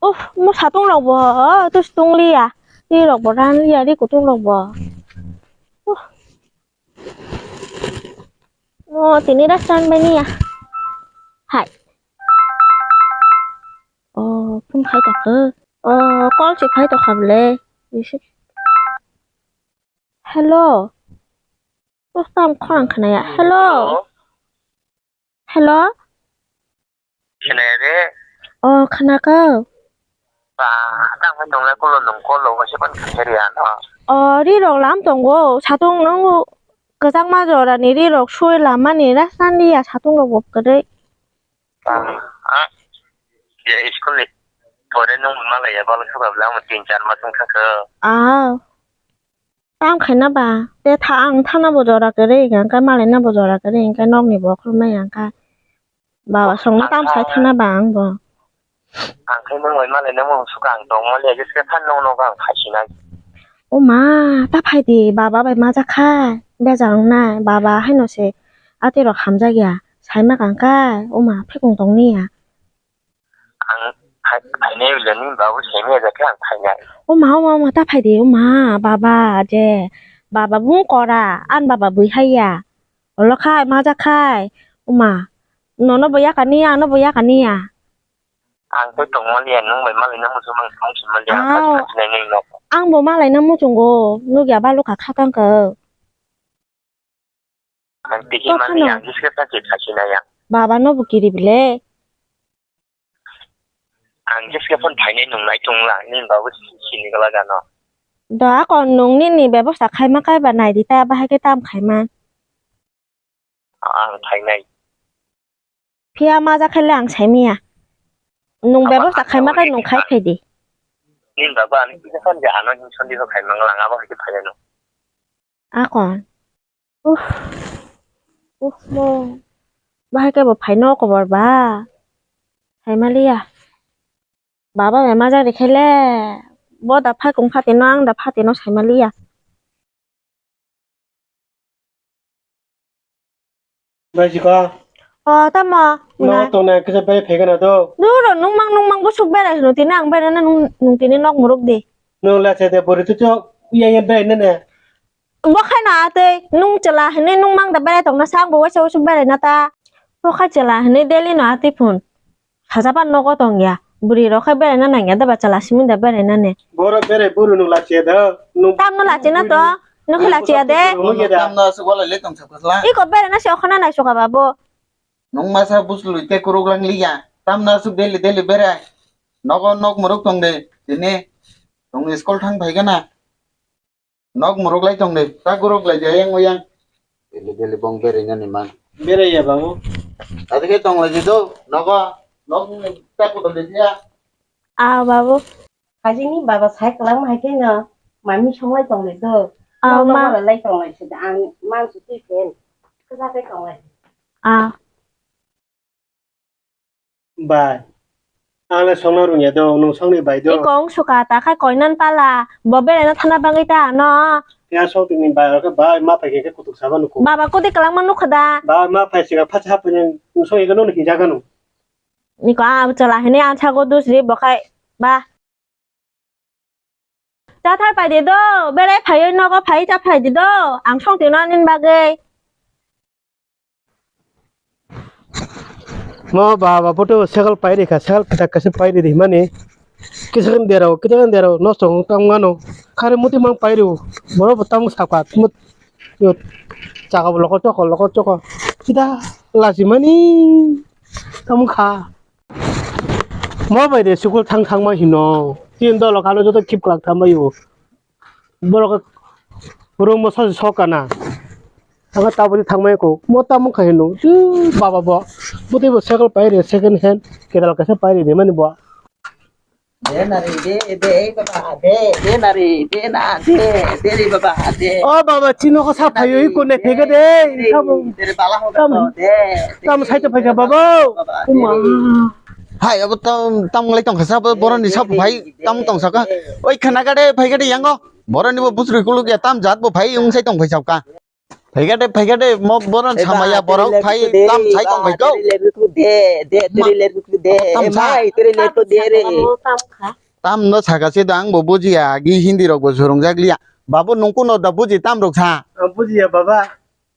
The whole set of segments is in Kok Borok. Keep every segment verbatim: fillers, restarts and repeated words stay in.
Uff, mo satung rok bo, tus tung liya. Ri rok bo ran liya, ri kutung rok bo. Uff. Mo tini ras tan bai niya. Hai. Oh, phone khai tokha. Oh, call se khai tokha bole. Receive. Hello. Oh, tam khorang khnaya. Hello. Hello. Hello. Khnaya de. Oh, khnakha. Ba, tang hai tonglai kulo nung call lo waisa ban khairi ano. Oh, ri rok lam tongo. Satung nung kwchangma jora ni ri rok sui lamani rasan liya satung rok bo kwrwi. Ah, ah. Ya, school ni pore nung malaya bal kha babla mo tin char mas wng kha kho. Ah. Tam khaina ba, te tha ang thana bo jora kwrwi hwnkha khe, malai na bo jora kwrwi hwnkha khe, nokni bo khulumnai hwnkha khe. Baba songno tam sai thana ba ang bo. Ang khe nung bai malai na mo suka ang tong mali, just khe phan nung nung ang khai sinai. O ma, ta phai di, baba bai ma jak khai, bejak wngnai, baba haino se ati rok hamjak ya, sai ma kang kai, o ma, phekung tong ni ya. Ang phai-, phainai le nini babu saimaya jakhe ang phainai. O ma, o ma, o ma, ta phai di, o ma, baba, je, baba bung kora, an baba bui hai ya. Olo khai, ma jak khai, o ma, nono bo yakani ya, ano bo yakani ya. Ang tei tong mali ya, nung bai malai na muchung mang tong si mali ya, ang khai phasinai nini nok. Ang bo malai na muchungo, nuk ya ba lukha kha kang khe. Ang tiki mani ang jis khe phachi phachi na yang. Baba no bo kiri bile. Ang jis khe phone phainai nung nai tung la, nini babu sini gala gano. Da ako nung nini bebosta khaima kai ba nai di ta bahai khe tam khaima. Ang phainai. Phiya ma jak khaile ang saimiya. Nung bebosta khaima kai nung khai phai di. Nini babu ani kisa phone je ano hin sondi ho khaima lang abo hai khe phainai nung. Akon. Uff. Uff mo. Bahai khe bo phaino kobor ba. Saimaliya. Baba bai majak rikhaile. Bo da phakung phatino ang da phatino saimaliya. Bai siko. O tamo. No tongnai kisa bai phegana do. Duro nungmang nungmang busuk berai hino tini ang berai na nung tini nok muruk di. Nung la se de bori tu chok iya iya berai na ne. Bo khai na atwi, nung chwla hinwi nung mang da berai tongna sa, ang bo waisa waisa berai na ta. Bo khai chwla hinwi daily no atwi phun. Sajaban nogo tong ya. Bwrwi rok khai berai na nang ya da ba chwla simi da berai na ne. Borok berai buru nung lachiya da. Nung tam no lachi na to. Nung khai lachiya de. Nung ya da. Tam no asuk wala le tong sa khosla. Iko berai na se okhana nai soka ba bo. Nung masa buslui te kuruk lang liya. Tam no asuk daily daily berai. Nogo nok muruk tong de. Tini. Tong school thang phai gana. Nok muruk lai tong de, ta guruk lai jai yang oyang. Daily daily bong berai nani man. Berai ya babu. Ati khe tong lai do, nogo, nok ta kudo de ya. Ah babu. Hajini baba sai kwlangma hai khe no, mami song lai tong lai do. Ah, nok ma. Nok lai tong lai se da, ang man su twi pen. Kwsa khe tong lai. Ah. Bai. Ang le songno rungya do, nwng songni bai do. Iko wng suka ta kha koinan pala, bo beraina thana bagwi ta ano. Ya song tini bai, oro khe bai ma phai khe kutuk saba nuku. Baba kudi kwlangma nukha da. Bai ma phai siga phacha haphaini nwng song ego nukni hinjaga nw. Niko a chwla hini ansa go dusri bo khai ba. Chathar pai de do, berai phaiwi nogo phai cha phai de do, ang song tino nini bagwi. Mo baba photo cycle pai rikha, cycle kisak kaisa pai ridi mani. Kisak derao, kisak derao, nosto wng tang mano. Khare muti mang pai rio, borok bo tamo sakha, mut-, yot, chaka bo lokol chokol, lokol chokol. Sida lachi mani, tamo kha. Mo bai de school thang thang ma hino. Tin dolo kalo joto khip kwlak tham bai o. Borok room mo sachi sok kana. Anga taboni thang mai ko. Mo tamo kha hino. Chu baba bo. Bo tei bo cycle pai re second hand. Kedal kaisa pai re de mani bo. De nari de de baba de. De nari de na de. De re baba de. O baba chino ko sa phayo iko ne phege de. Sabo. De re bala ho de. Tam sai to phaika baba. Uma. Hai, abo tam, tam lai tong kha sa, abo boroni sa phai, tam tong saka. Oi, khana gade, phai gade yango. Boroni bo busri kuluk ya, tam jat bo phai, wng sai tong phai saka. Phaikha de, phaikha de, mo boron samaya borok phai tam sai tong phai kau. De, de, de, de, de. Tam no saka se do ang bo bujiya, agi Hindi rok bo surungjak liya. Babu nung kuno da buji tam rok sa. Bujiya baba.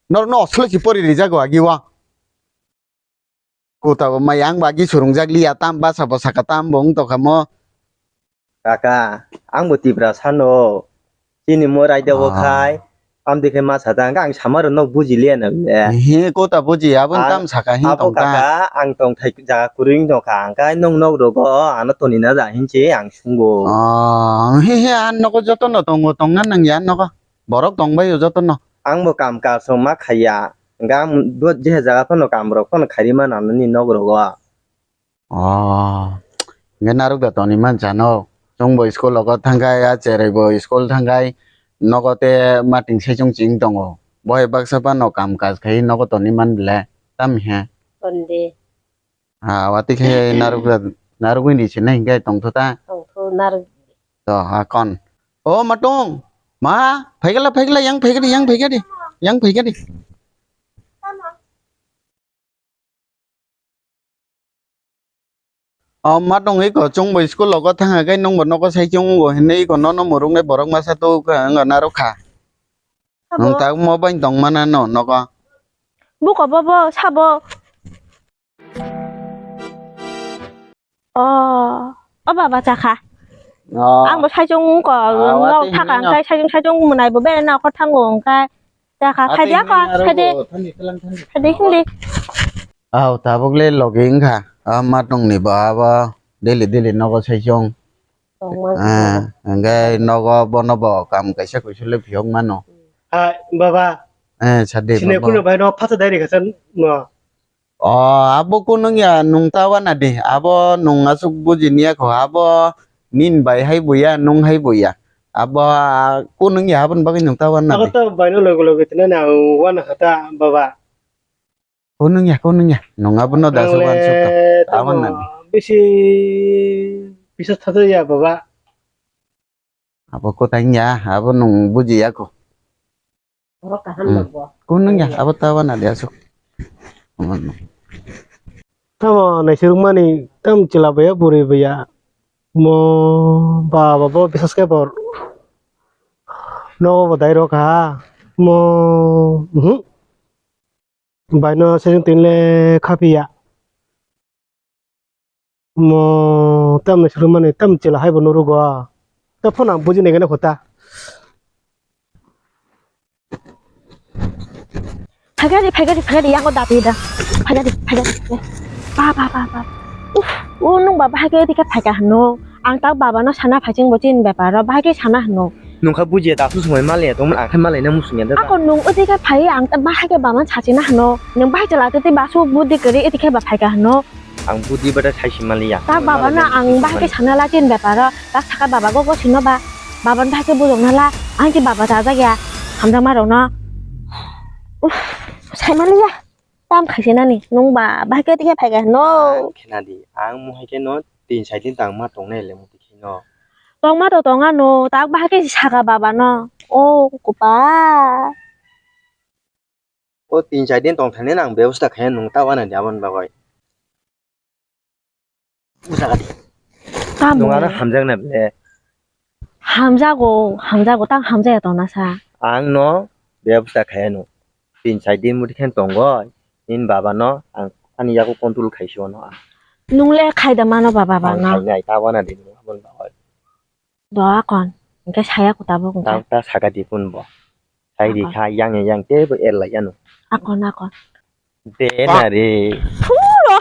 Nor no asli si pori rijago agi wa. Kuta bo mai ang bagi surungjak liya tam basa bo saka tam bo wng tokha mo. Kaka, ang bo Tiprasa no. Chini mo raida o khai, am dikhe ma sa ta, ang sama rok no buji liya na le. He, kuta buji, abo tam saka hin tong ta. Kaka, ang tong thai jaga kwrwi wng tong kha, ang kai nong nok rogo, ano toni na ja hin che ang sungo. Oh, he, he, an nogo joto no tongo, tong na nang ya nogo. Borok tong bai o joto no. Ang bo kam kasom ma khaiya. Hingke ang bo je jaga phano kam rok phano khairima nanani nok rogo. Oh. Hingke naruk da toni man chano. Chwng bo school rogo thangkai, a cherai bo school thangkai. Nogo te mating saichung ching tongo. Bohai baksa phano kam kaj khai nogo toni man bile. Tam he. Tonde. Ah, wati khe naruk, naruk wngdi se nai hingke tongtho ta. Tongtho naruk. To, akon. O, matung. Ma, phaikala, phaikala, yang phaikadi, yang phaikadi. Yang phaikadi. O, matung iko, chwng bo school logo thang khe, nwng bo nogo sai chwng go hinwi iko, nono murung nai borok masa tu ka, wngkha naruk kha. Nwng tak mo bai tong mana no, nogo. Buko bobo, sabo. Oh, o baba chakha. Oh. Ang bo saichung ko, ah, nok thaka hingke saichung saichung mwnai bo bere na ko thango hingke chakha. Phaidi ako, phaidi. Phaidi hindi. Aw, tabuk le logi wngkha. Ah, matungni bo abo daily daily nogo saichung. Ah, hingke nogo bono bo kam kaisa kuisu le phiyok mano. Hai, baba. Eh, sadi. Sini baba. Kuno bai no phatsa dai rikha san no. O, abo kunung ya, nung ta wana di. Abo nung asuk buji niya kho. Abo nin bai hai buya, nung hai buya. Abo, ah, kunung ya, aboni bagwi nung ta wana di. Abo ta bai no logo logo tina na wana kha ta, baba. Kunung ya, kunung ya. Nung abo no da asuk wansuk ta. Ta wana di. Bisi, bisa thata ya, baba. Abo kwthang ya, abo nwng buji ya kho. Borok kaham rok bo. Kung nang ya, abo ta wana de asuk. Tamo naisirwkmani tam chwla baya bwrwi baya. Mo baba bo bisas khe bor. Nogo bo dai rok ha. Mo, mhm. Bai no session tin le kha phiya. Mo tam ni suru mani tam chela hai bo nuru go. Ta phone ang buji nai gana kho ta. Phai gari, phai gari, phai gari, yang ko dati da. Phai gari, phai gari. Ba, ba, ba, ba. Uf, o nung baba hai ke dikhe phai ka hano. Ang tak baba no sana phai ching bo chin bepar ro, bahai ke sana hano. Nung kha bujiya, dasu sumai maliya tongmani, ang khe malai na muchung ya da. Ako nung oti khe phai, ang ta bahai ke baba sachina hano. Nung bahai chala tete basu budi kari eti khe ba phai ka hano. Ang budi bata sai si maliya. Tak baba no ang bahai ke sana la chin bepar ro. Tak saka baba go go sino ba. Baba no bahai ke bujok na la. Ang ki baba ta jagya. Hamjak ma rok no. Uf, sai maliya. Tam khaisi nani, nung ba, bahai khe tikhe phai kha hino. Ang khena di, ang mo hai khe no tin sai din tang ma tong nai le mo tikhe no. Tong ma to tong ano, tak bahai khe saka baba no. O kupa. O tin sai din tong thani nang bebosta khe nung ta wana di aboni bagwi. Usakadi. Tamo. Nung ano hamjak na bile. Hamjago, hamjago, tang hamjaya tong na sa. Ang no bebosta khaya no. Tin sai din muti khen tongo. Nini baba no ang ani yago control khaisi ono ang. Nung le khaida mano baba ba no. Ang khainai ta wana di nung aboni bagwi. Do akon, hingke saya ko tabuk hingke. Ta, ta saka di pun bo. Sai di kha yang yang te bo er lai ano. Akon, akon. De na re. Phulo.